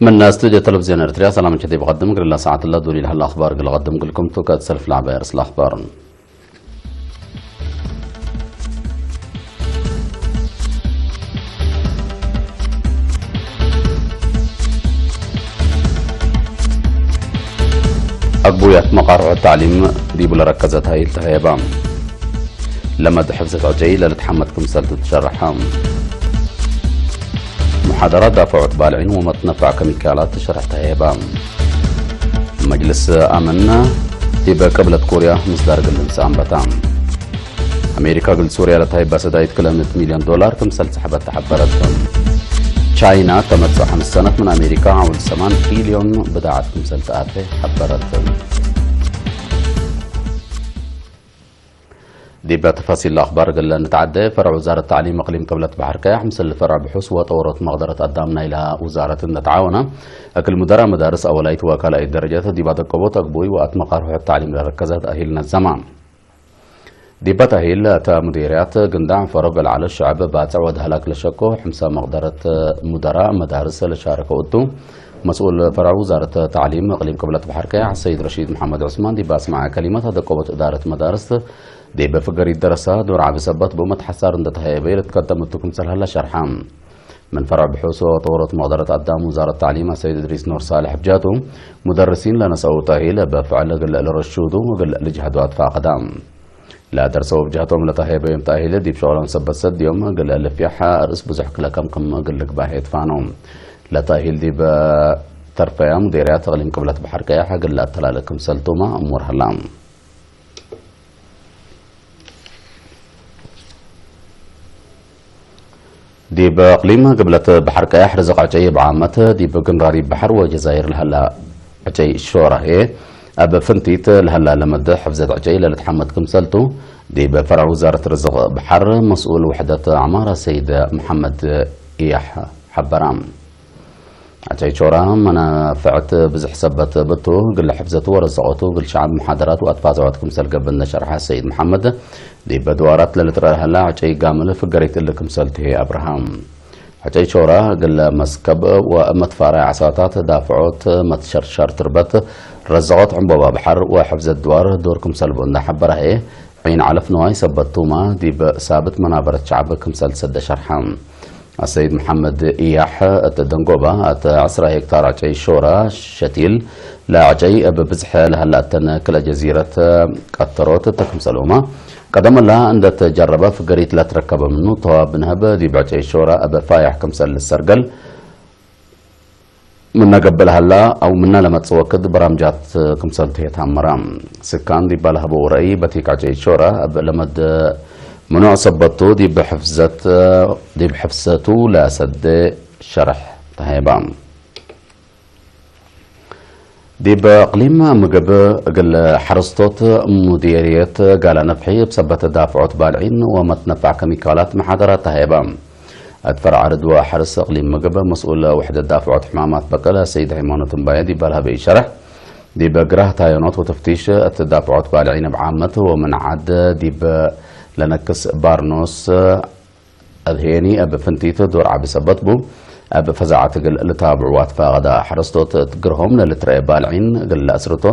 من استوديو تلفزيون إريتريا، سلام جديد بقدم قل الله ساعة الله دولي لهلا أخبار قل قدم قلكم توكا تسلف لعبة إرس الأخبار. ኣግቡያት መቓርዖ ታዕሊም ዲቡ ለረከዘት ሃይል ተሃየባ። ለመድ ሕፍዘት ዕጨይ ለልትሓመት ክምሰልቱ ትሸርሐ። ሙሓደራት ዳፈዖት ባልዒን ወመትነፋዕ ከሚካላት ትሸርሕ ተሃየባ። መጅልስ ኣመን ዲበ ቅብለት ኮርያ ምስዳር ግልን ሰኣንበታ። ኣሜሪካ ግል ሶርያ ለታይባ ሰዳይት ክልተ ሚእቲ ሚልዮን ዶላር ክምሰል ሰሕበት ተሓበረት። ቻይና ተመጽኦ ሓምስ ሰነት ምን ኣሜሪካ ዓውል ሰማን ቢልዮን ብድዓት ክምሰል ተኣተ ሓበረት። ዲበ ተፋሲል ኣኽባር ገለ ንተዓደ ፈረዕ ውዛረት ታዕሊም እቕሊም ቅብለት ባሕር ቀያሕ ምስል ፈረዕ ብሑስ ወጠወሮት መቕደረት ኣዳም ናይላ ውዛረት እንደተዓወና እክል ሙደራ መዳርስ ኣወላይት ወካላይት ደረጃት ዲባ ደቀቦት ኣግቦይ ወኣት መቓርሖት ታዕሊም ለረከዘት ኣሂል ነዘማ። ዲባ ተሂል እተ ሙዲርያት ግንዳዕ ፈረብ ለዓለ ሸዕብ ባጽዕ ወድሃላክ ለሸኮ ሕምሳ መቕደረት ሙደራ መዳርስ ለሻረከ እቱ መስኡል ፈረዕ ውዛረት ታዕሊም እቅሊም ቅብለት ባሕር ቀያሕ ሰይድ ረሺድ መሓመድ ዑስማን ዲባ ኣስማዐ ከሊማት ኣደቆቦት እዳረት መዳርስ ዲበ ፍገሪት ደረሳ ዶር ዓቢ ሰበት ብኡመት ሓሳር እንደተሃየበ ለትቀደም እቱ ክምሰል ሃላ ሸርሓ። من فرع بحوث وطورة مقدرة أدام وزارة التعليم السيد إدريس نور صالح بجاتو مدرسين لنسأو تأهيل بفعل قل لرشودو وقل لجهدو أدفع قدام. لا درسوا بجهتهم لتهيبهم تأهيل ديب شغلهم سبت سد يوم قل لفيحة رس بزحك لكم كم قل لك باهي تفانو. لتأهيل ديب ترفيا مديريات أقليم قبلة بحر كياحة قل لأتلالكم سلتوما أمور هلام. ዲብ እቕሊም ግብለት ባሕር ቀያሕ ርዝቕ ዕጨይ ብዓመት ዲብ ግንራሪ ባሕር ወጀዛይር ለሀላ ዕጨይ ሾራሄ ኣብ ፍንቲት ለሀላ ለመድ ሕፍዘት ዕጨይ ለልትሓመት ክምሰልቱ ዲብ ፈረዕ ውዛረት ርዝቕ ባሕር መስኡል ውሕደት ዓማራ ሰይድ መሓመድ ኢያሕ ሓበራ። ኣቻይቾራ መናፍዕት ብዝሕ ሰበት ብቱ ግል ሕፍዘቱ ወረዘቐቱ ግል ሸዓብ መሓደራት ወኣትፋዘዋት ክምሰል ገብን ነሸርሐ ሰይድ መሓመድ ዲበ ድዋራት ለልትረህላ ዕጨይ ጋምል ፍገሪት እሊ ክምሰል ትሄ ኣብርሃም። ኣቻይቾራ ግለ መስከብ ወመትፋራይ ዓሳታት ዳፍዖት መትሸርሸር ትርበት ረዘቐት ዕንቦባ ባሕር ወሕፍዘት ድዋር ዶር ክምሰልቡ እንዳሓበራሄ ዒን ዓለፍ ነዋይ ሰበት ቱማ ዲብ ሳብት መናበረት ሸዓብ ክምሰል ሰደ ሸርሓ። ኣሰይድ መሓመድ ኢያሕ እተ ደንጎባ እተ ዕስራ ሄክታር ዕጨይ ሾራ ሸቲል ለዕጨይ እብ ብዝሐ ለሀላእተን ክለ ጀዚረት ቀተሮት እተ ክምሰልኡማ ቀደመላ እንደተጀረበ ፍገሪት ለትረከበ ምኑ ተዋ ብንህብ ዲብ ዕጨይ ሾራ እብ ፋያሕ ክምሰል ልሰርገል ምነ ገብእ ለሀላ ኣው ምነ ለመጽእ ወክድ በራምጃት ክምሰልቱ የታመራ። ስካን ዲባ ለሀበው ረእይ በቲክ ዕጨይ ሾራ እብ ለመድ ምኑዕ ሰበቱ ዲብ ሕፍዘት ዲብ ሕፍሰቱ ለሰደ ሸርሕ ተሀይባ። ዲብ እቅሊም ምግብ እግል ሐረስቶት ሙዲርየት ጋላ ነፍሒ እብ ሰበት ዳፍዖት ባልዒን ወመትነፋዕ ከሚካላት መሓደራት ተሀይባ። እት ፈርዕ ርድወ ሐርስ እቅሊም ምግብ መስኡል ውሕደት ዳፍዖት ሕማማት በቀለ ሰይድ ሃይማኖት እምባየ ዲብ ለሀበ ኢሸርሕ፣ ዲብ ግራህ ታዮኖት ወተፍቲሽ እት ዳፍዖት ባልዒን እብ ዓመት ወምን ዓድ ዲብ ለነክስ ባርኖስ እብ ሄኒ እብ ፍንቲት ዶር ዓቢ ሰበት ቡ፣ እብ ፈዛዓት እግል ልታብዑ ዋትፋ ቀዳ ሐረስቶት እት ግርሆም ለልትረኤ ባልዒን እግል ለአስርቶ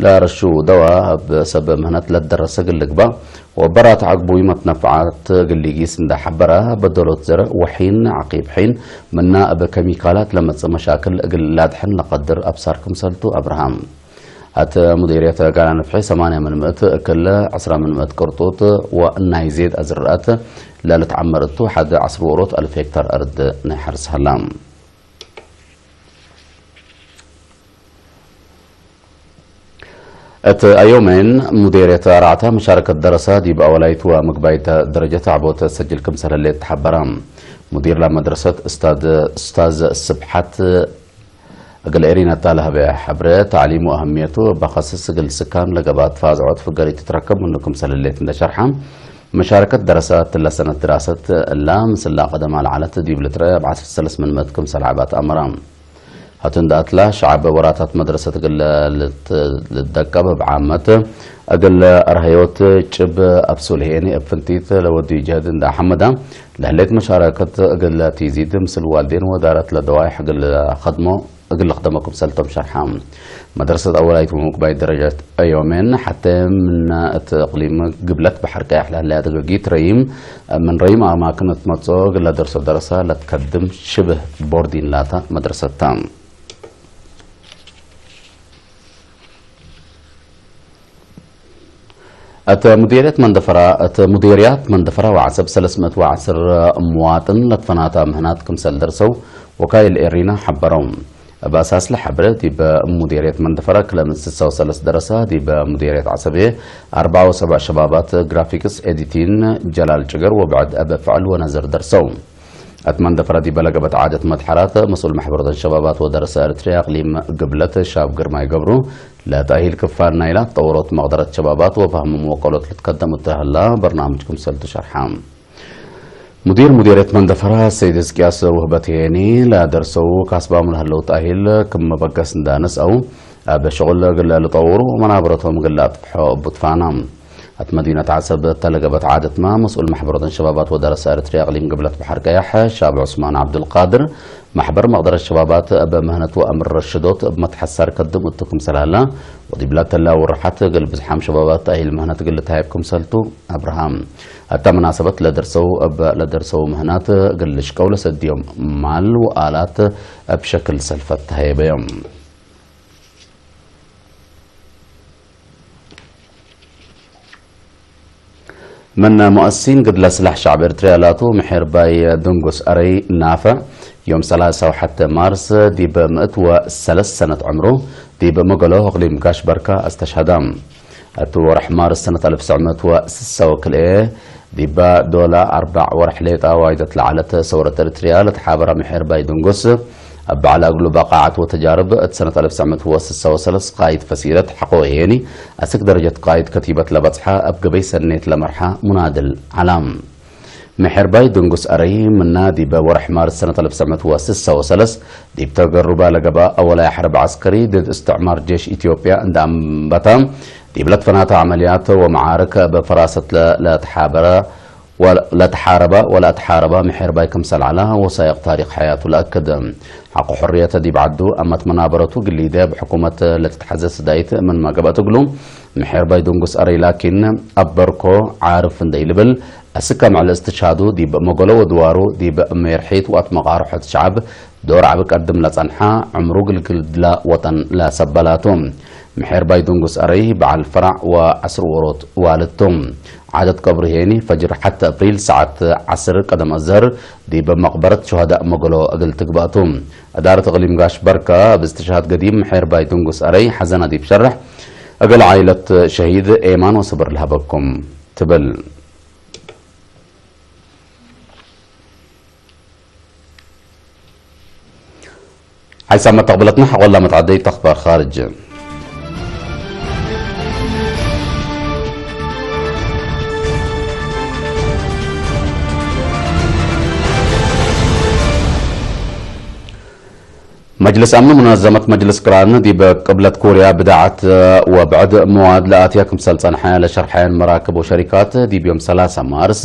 ለአረሹ ደዋ እብ ሰብ ምህነት ለትደረሰ እግል ልግባእ ወበራት ዐግቡይ መትነፍዓት እግል ሊጊስ እንዳ ሐበረ በደሎት ዘርእ ወሒን ዐቂብ ሒን ምና እብ ከሚካላት ለመጽእ መሻክል እግል ላድሕን ለቀድር አብሳር ክምሰልቱ አብርሃም። አት ሙዲርየት ጋና ነፍሒ ሰማንያ ምን ምእት እክል ዕስራ ምን ምእት ቅርጡት ወእናይ ዜድ አዝርአት ለልትዓመር እቱ ሐድ ዐስር ወሮት አልፍ ሄክታር አርድ ናይ ሐርስ ሀላ። እት አዮሜን ሙዴርየት አርዓታ መሻረከት ደረሳ ዲብ አወላይት ወምግባይት ደረጀት አዕቦት ሰጅል ክምሰል ህሌት ተሐበራ። ሙዲር ለመድረሰት እስታዝ፣ እስታዝ ስብሐት እግል ኤሪነታ ለሀበ ሐብረ፣ ታዕሊም ወአህምየቱ እበ ከስስ እግል ስካን ለገብአት ፋዝዖት ፍገሪት ትትረከብ ምኑ ክምሰል ህሌት እንደ ሸርሐ፣ መሻረከት ደረሳ እትለ ሰነት ድራሰት እላ ምስላ ቀደማ ለዐለት ዲብ ልትረ እብ ዐስር ሰለስ ምን ምእት ክምሰል ዐባት አመራ። ሀቱ እንደ አትላ ሸዐብ ወራታት መድረሰት እግል ልት-፣ ልትደቀብ እብ ዓመት እግል አርሀዮት ጭብ አብሱል ሄኒ እብ ፍንቲት ለወድዩ ጀህድ እንደ አሐመዳ ለህሌት መሻረከት እግል ቲዚድ ምስል ዋልዴን ወዳረት ለደዋይሕ እግል ከድሞ እግል ኽደመኩም ሰልቶም ሸርሓ። መድረሰት ኣወላይት ወሙክባይ ደረጃት ኣዮሜን ሓተ ምን እቲ እቅሊም ግብለት ባሕር ቀያሕ ላህለያ ተገጊት ረይም ምን ረይም ኣማክን እትመጾ ግላ ደርሶ ደረሳ ለትከድም ሽብህ ቦርዲን ላታ መድረሰታ። እቲ ሙዲርያት መንደፈራ እቲ ሙዲርያት መንደፈራ ወዓሰብ ሰለስመት ወዓስር ምዋጥን ለትፈናታ ምህናት ክምሰል ደርሰው ወካይል ኤሪና ሓበረው። በሳስለ ሓብረ ዲበ ሙዲርያት መንደፈራ ክለምን ስሳው ሰለስ ደረሳ ዲበ ሙዲርያት ዓሰቤ ኣርባዓ ወሰብዓ ሸባባት ግራፊክስ ኤዲቲን ጀላል ጭገር ወብዕድ ኣብ ፍዕል ወነዘር ደርሰው። ኣትማን ደፈራ ዲበ ለገበት ዓደት መድሐራት መስኡል ማሕበረተን ሸባባት ወደረሰ ኤርትርያ ኣቅሊም ግብለት ሻብ ግርማይ ገብሩ ለተእሂል ክፋል ናይላ ተጠውሮት መቅደረት ሸባባት ወፋህምም ወቀሎት ልትከደም እትህላ በርናምጅ ክምሰልቱ ሸርሓ። ሙዲር ሙዲርየት መንደፈራ ሰይድ ህዝቅያስ ውህበት ሄኒ ለደርሰው ካስባም ለህለው ተእሂል ክም መበገስ እንዳነስአው ኣብ ሸቁል ግለ ልጠውሩ መናብረቶም ግለ ኣጥፍሖ ቡትፋና። ኣት መዲነት ዓሰብ እተለገበት ዓደትማ መስኡል ማሕበረተን ሸባባት ወደረሰ ኤርትርያ ኣቅሊም ግብለት ባሕር ቀያሕ ሻብ ዑስማን ዓብዱልቃድር ማሕበር መቅደረት ሸባባት በምህነቱ ኣምር ረሽዶት ብመትሓሳር ከድም እቱ ክምሰላላ ወዲብላ ተላ ውርሓት ገል ብዝሓም ሸባባት ተኣሂል ምህነት ግል ተሃይብ ክምሰልቱ ኣብርሃም ኣታ መናሰበት ለደርሰው እብ ለደርሰው ምህናት ግል ሽቀው ለሰድዮም ማል ወኣላት ኣብ ሸክል ሰልፈት ተሃይበዮም። من مؤسسين قد لسلاح شعب إرتريا لاتو محير باي دنقس أري نافع يوم ثلاثة وحتى مارس دي بمئة وثلاث سنة عمره دي بمقلو أقليم قاش بركة استشهد. أتو ورح مارس سنة ألف وتسعمية وستة وكل إيه دي با دولا أربع ورح ليتا وايدة لعلت ثورة إرتريا لتحابر محير باي دنقس ኣብ በዓል ኣግሉ ባቃዓት ወተጃርብ እቲ ሰነት ኣልፍ ትስዕ ምእት ወስሳ ወሰለስ ቃይድ ፈሲረት ሓቆ የኒ ኣስክ ደረጀት ቃይድ ከቲበት ለበጽሓ ኣብ ገበይ ሰኔት ለመርሓ ሙናድል ዓላም ምሕርባይ ድንጉስ ኣረይ ምና ዲበ ወርሕ ማርስ ሰነት ኣልፍ ትስዕ ምእት ወስሳ ወሰለስ ዲብ ተገሩባ ለገባ ኣወላይ ሓርብ ዓስከሪ ድድ እስትዕማር ጀሽ ኢትዮጵያ እንዳ ኣንበታ ዲብ ለትፈናተ ዓመልያት ወመዓርክ በፈራሰት ለተሓበረ ለተሓረበ ወለኣተሓረበ ምሕርባይ ክምሰል ዓላ ወሳይቕ ታሪኽ ሓያቱ ለኣክድ። ሓቆ ሕርየተ ዲብ ዓዱ ኣማት መናበረቱ ግሊደ ብሕኩመት ለትትሓዘ ስዳይት ምን መገበ ትግሉ ምሕርባይ ድንጉስ ኣረይ ላኪን ኣብ በርኮ ዓርፍ እንደይ ልብል እስከ ምዕል እስትሻዱ ዲብ መገሎ ወድዋሩ ዲብ ሜርሒት ወኣት መቃርሖት ሸዓብ ዶር ዓቢ ቀድም ለጸንሓ ዕምሩ ግልግል ድላ ወጠን ለሰበላቱ ምሕር ባይ ድንጉስ ኣረይ በዓል ፈራዕ ወዐስር ወሮት ዋልቱ ዓደት ቀብሩ ሄኒ ፈጅር ሓተ ኣፕሪል ሰዓት ዓስር ቀደም ኣዘር ዲብ መቅበረት ሸሃዳእ መገሎ እግል ትግባእቱ እዳረት እቅሊም ጋሽ በርካ ኣብ እስትሽሃድ ገዲም ምሕር ባይ ድንጉስ ኣረይ ሓዘና ዲብ ሸርሕ እግል ዓይለት ሸሂድ ኤማን ወስብር ልሃበኩም ትብል። ሓይሳብ መተቕብለትና ሓቆላ መትዓደይ ተኽባር ኻርጅ መጅልስ ኣምኒ ሙናዘመት መጅልስ ቅራን ዲብ ቅብለት ኮርያ ብድዓት ወብዕድ መዋድ ለኣትያ ክምሰል ጸንሐ ለሸርሐየን መራክብ ወሸሪካት ዲብ ዮም ሰላሳ ማርስ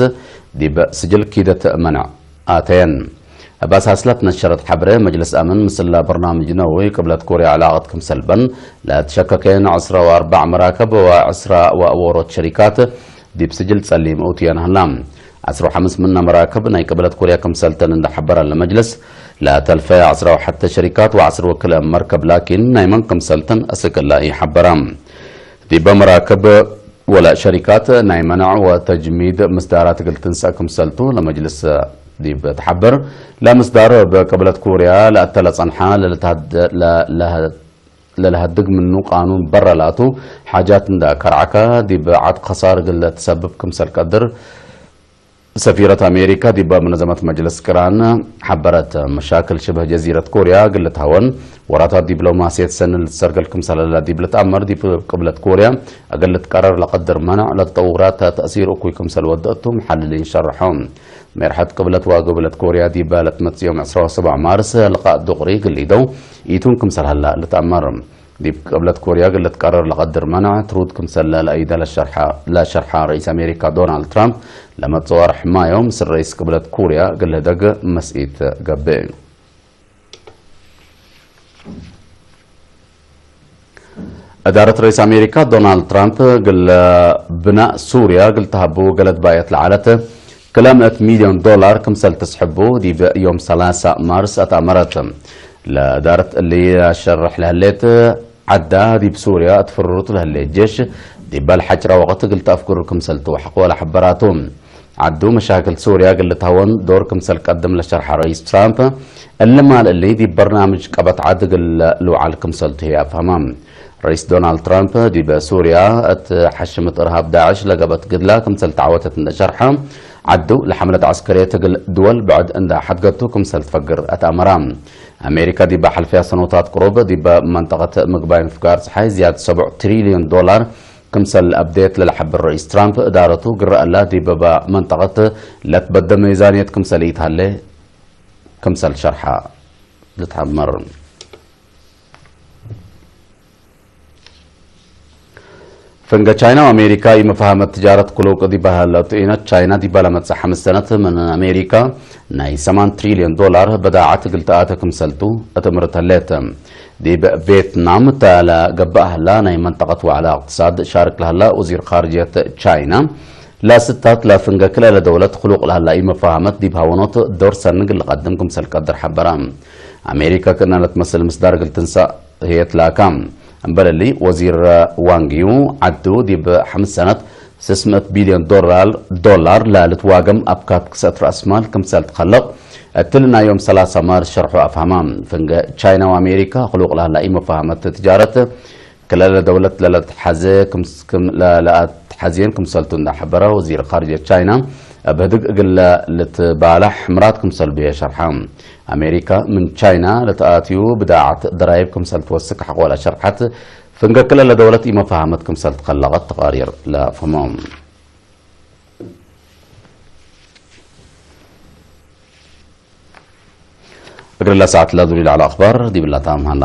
ዲብ ስጅል ኪደት መንዕ ኣተየን። ባሳስላት ነሸረት ሓብረ መጅልስ ኣምን ምስላ በርናምጅ ነዊ ቅብለት ኮርያ ዕላቐት ክምሰልበን ለትሸከከየን ዕስራ ወኣርባዕ መራክብ ወዕስራ ወኣወሮት ሸሪካት ዲብ ስጅል ጸሊም እውትየን ሀላ። ዓስራ ወሓምስ ምና መራክብ ናይ ቅብለት ኮርያ ክምሰልተን እንዳሓበራ ለመጅልስ ለተልፈ ዓስራ ወሓተ ሸሪካት ወዓስር ወክልኤ መርከብ ላኪን ናይ መን ክምሰልተን እስክላ ይሓበራ። ዲበ መራክብ ወላ ሸሪካት ናይ መናዕ ወተጅሚድ ምስዳራት እግል ትንሳእ ክምሰልቱ ለመጅልስ ዲብ ተሓበር ለምስዳር ብቅብለት ኮርያ ለእተለ ጸንሓ ለልሃድግ ምኑ ቃኑን በረ ላቱ ሓጃት እንዳ ከርዓካ ዲብ ዓድ ከሳር ግለ ትሰብብ ክምሰል ቀድር ሰፊረት ኣሜሪካ ዲብ መነዘመት መጅልስ ቅራን ሓበረት። መሻክል ሽብህ ጀዚረት ኮርያ ግለ ትሃወን ወራታት ዲፕሎማስየት ሰንን ልትሰርገል ክምሰል ኣላ ዲብ ልትኣመር ዲብ ቅብለት ኮርያ እግል ልትቀረር ለቀድር መናዕ ለተጠውራት ተእሲር እኩይ ክምሰል ወደእቱ መሓልሊን ሸርሖም። ሜርሐት ቅብለት ዋግብለት ኮርያ ዲበ ለትመጽዮም ዕስራ ወሰብዓ ማርስ ልቃእ ዱቅሪ ግሊደው ኢቱን ክምሰል ሀላ ልትኣመር። ዲብ ቅብለት ኮርያ ግለት ቀረር ለቀድር መናዕ ትሩድ ክምሰለ ለአይደ ለሸርሓ ረኢስ ኣሜሪካ ዶናልድ ትራምፕ ለመጽወር ሕማዮ ምስ ረኢስ ቅብለት ኮርያ ግልህደግ መስኢት ገብእ። እዳረት ረይስ ኣሜሪካ ዶናልድ ትራምፕ ግለ ብናእ ሱርያ ግልተሃቡ ገለድ ባየት ለዓለት ክለምእት ሚልዮን ዶላር ክምሰል ትስሕቡ ዲብ ዮም ሰላሳ ማርስ ኣትኣመረት። ለእዳረት እሊ ኣሸርሕ ለህሌት ዓዳ ዲብ ሱርያ እትፍርሩት ለህሌት ጀሽ ዲበል ሓጭራ ወቕት ግልተ ኣፍግሩ ክምሰል ትወሕቕ ወላ ሕበራቱ። ዓዱ መሻክል ሱርያ ግልታወን ዶር ክምሰል ቀድም ለሸርሓ ረይስ ትራምፕ እልማል እሊ ዲብ በርናምጅ ቀበት ዓድ ግለ ልውዓል ክምሰል ትህያ ኣፍሃማ። ረይስ ዶናልድ ትራምፕ ዲበ ሱርያ እት ሓሽምት እርሃብ ዳዕሽ ለገበት ግድላ ክምሰል ተዓወተት እንደሸርሐ ዓዱ ለሐምለት ዓስከርየት እግል ድወል ብዕድ እንዳ ሓድገቱ ክምሰል ትፈግር ኣትኣመራ። ኣሜሪካ ዲበ ሓልፍያ ሰኖታት ቅሩብ ዲበ መንጠቐት ምግባይ ምፍጋር ፀሓይ ዝያድ ሰቡዕ ትሪልዮን ዶላር ክምሰል ኣብዴት ለለሐብር ረኢስ ትራምፕ እዳረቱ ግረአላ ዲበባ መንጠቐት ለትበደ ሚዛንየት ክምሰል ይትሃለ ክምሰል ሸርሓ ልትሐመር። ፈንገ ቻይና ወኣሜሪካ ይመፋሃመት ትጃረት ክሉቅ ዲባሃለቱ ኢነት ቻይና ዲባላ መጽ ሓምስ ሰነት ምን ኣሜሪካ ናይ ሰማን ትሪልዮን ዶላር በዳዓት ግልተኣተ ክምሰልቱ እትምርተለት። ዲብ ቬትናም ተላ ገብእ ህላ ናይ መንጠቀት ዋዕላ እቅትሳድ ሻርክ ለህላ ወዚር ካርጀት ቻይና ላስታት ላፍንገ ክለለ ደውለት ክሉቅ ለህላ ይመፋሃመት ዲብ ሃወኖት ዶርሰን ግልቀድም ክምሰል ቀድር ሐበራ። ኣሜሪካ ክእናለት መስል ምስዳር ግልትንሳ ህየት ላካ። እምበለሊ ወዚር ዋንጊው ዓዱ ዲብ ሓምስ ሰነት ስስምእት ቢልዮን ዶላር ዶላር ላልት ዋገም ኣብ ካት ክሰት ራእስማል ክምሰል ትኸለቕ እትል ናይ ዮም ሰላሳ ማርስ ሸርሑ ኣፍሃማ። ፍንገ ቻይና ወኣሜሪካ ክሉቕ ላላ ኢመፋሃመት ትጃረት ክለለ ደውለት ለለትሓዘ ክምስ- ክም- ለ- ለኣትሓዝየን ክምሰልቱ እንዳሐበረ ወዚር ኻርጀ ቻይና ኣብ ህድግ እግለ ልትባላሕ ምራት ክምሰል ብየ ሸርሓ። ኣሜሪካ ምን ቻይና ለተኣትዩ ብዳዓት ደራይብ ክምሰል ትወስክ ሓቆላ ሸርሓት ፍንገ ክለለ ደውለት ኢመፋሃመት ክምሰል ትኸለቐት ተቓሪር ለፍህሞም። እግርላ ሰዓት ላዙሪ ላዕላ ኣኽባር ዲብላታ ምሃና።